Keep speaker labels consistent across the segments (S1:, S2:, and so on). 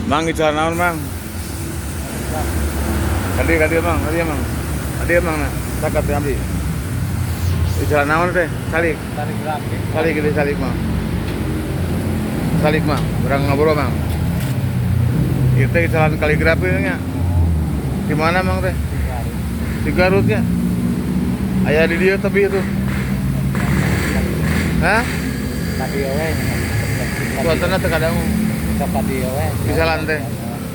S1: Mang, bicara naon, Mang? Kadieu, kadieu, Mang, kadieu, Mang. Kadieu, Mang, nah. Caket ya abdi. Bicara naon teh? Salik.
S2: Tarik grafik.
S1: Salik gitu, salik, Mang. Salik, Mang. Urang ngobrol, Mang. Ieu teh jalan kaligrafi nya. Di mana, Mang, teh? Di Garut nya. Aya di dieu tapi itu. Hah?
S2: Tadi we.
S1: Suasana teu kadang
S2: Ka dieu we.
S1: Di jalan teh.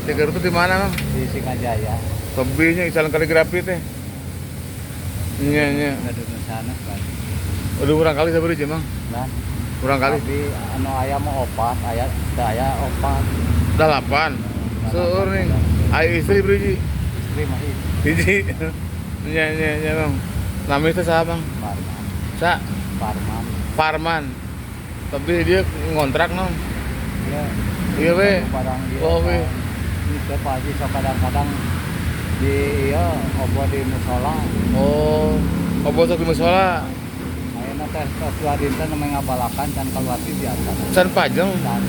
S1: Di Garut tuh di mana, Mang?
S2: Di Singajaya.
S1: Tebihnya jalan kaligrafi teh. Nya nya.
S2: Gaduh nu sanes, Pak.
S1: Udah kurang kali sabaraha, Mang?
S2: Dan
S1: Kurang kali.
S2: Tapi anu aya mah opat, aya teu aya opat.
S1: Delapan. Seueur nih. Ayo istri berhiji.
S2: Istri mah hiji.
S1: Hiji. Nya nya nya, Bang. Nami teh saha, Bang?
S2: Parman.
S1: Sa
S2: Parman.
S1: Parman. Tapi dia ngontrak non.
S2: Iya.
S1: Iya we.
S2: Barang dia.
S1: Oh, we.
S2: Itu Pak Haji sok kadang-kadang di iya obo di musola.
S1: Oh, obo sok di musola.
S2: Ayeuna teh tos dua dinten namanya ngabalakan can keluar di biasa.
S1: Can pajeng.
S2: Can.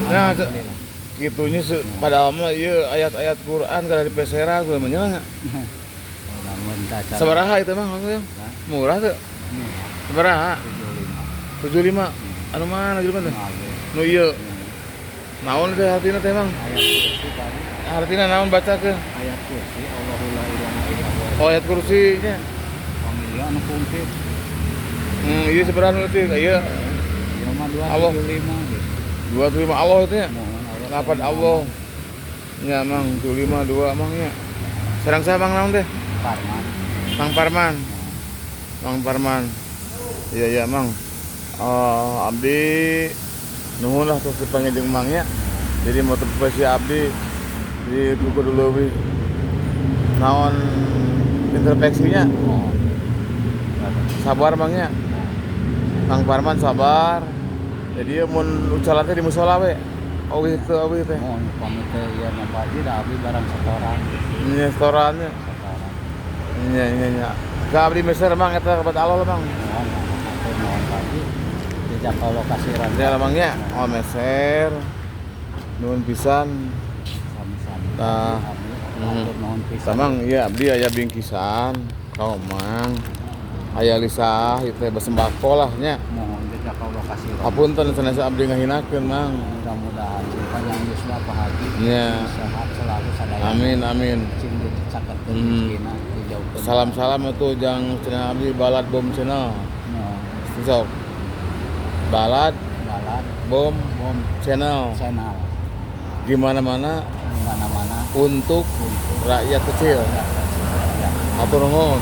S1: Nah,
S2: Alhamdulillah.
S1: Gitunya padahal mah ieu ayat-ayat Quran kada dipesera gue mah nya.
S2: Lamun teh acara.
S1: Sabaraha itu mah maksudnya?
S2: Hah?
S1: Murah tuh.
S2: Nih,
S1: Sabaraha?
S2: 75.
S1: 75. Anu mana 75 teh?
S2: Nah, ge.
S1: Nu ieu. Naon teh artina teh, Mang?
S2: Ayat kursi tadi.
S1: Artina naon baca ke?
S2: Ayat kursi Allahu la ilaha illallah.
S1: Oh, ayat kursinya.
S2: Pamilio anu kumpit.
S1: Iya sabaraha nu teh? Ieu
S2: Ieu mah
S1: Allah.
S2: 275 gitu.
S1: 25 Allah itu ya.
S2: Mohon Allah.
S1: Lapan Allah. Ya, Mang, 75 2, Mang, nya. Sareng saha, Mang, naon teh?
S2: Parman.
S1: Mang Parman. Mang Parman. Iya iya, Mang. Oh, abdi nuhun lah terus dipanggil jeung Mang nya. Jadi motivasi abdi di kudu leuwih naon introspeksinya.
S2: Mohon.
S1: Sabar, Mang, nya. Mang Parman sabar. Jadi mun ucalan teh di musola we. Awih teu awih teh.
S2: Mohon pamit teh ieu mah Pak Haji da abdi barang setoran gitu.
S1: Nya setorannya.
S2: Setoran.
S1: Nya nya nya. Ka abdi meser, Mang, eta kabat Allah lah, Mang.
S2: Mohon hatur nuhun, Pak Haji. Jejak kalau kasiran.
S1: Ya, Mang, nya. Oh, meser. Nuhun pisan.
S2: Sami-sami.
S1: Tah.
S2: Amin. Hatur nuhun pisan.
S1: Samang iya abdi aya bingkisan ka Mang. Aya lisah ieu teh sembako lah nya.
S2: Mohon jejak kalau kasiran.
S1: Hapunten sanes abdi ngahinakeun, Mang.
S2: Mudah-mudahan sing panjang yuswa Pak Haji.
S1: Nya.
S2: Sehat selalu sadaya.
S1: Amin amin.
S2: Cing dicakekeun rezekina dijauhkeun.
S1: Salam-salam atuh jang channel abdi, Balad Bom Channel.
S2: Mohon.
S1: Sok. Balad
S2: Balad
S1: Bom
S2: Bom
S1: Channel.
S2: Channel.
S1: Di mana-mana
S2: di mana-mana
S1: untuk
S2: untuk
S1: rakyat kecil.
S2: rakyat kecil. Ya.
S1: Hatur nuhun.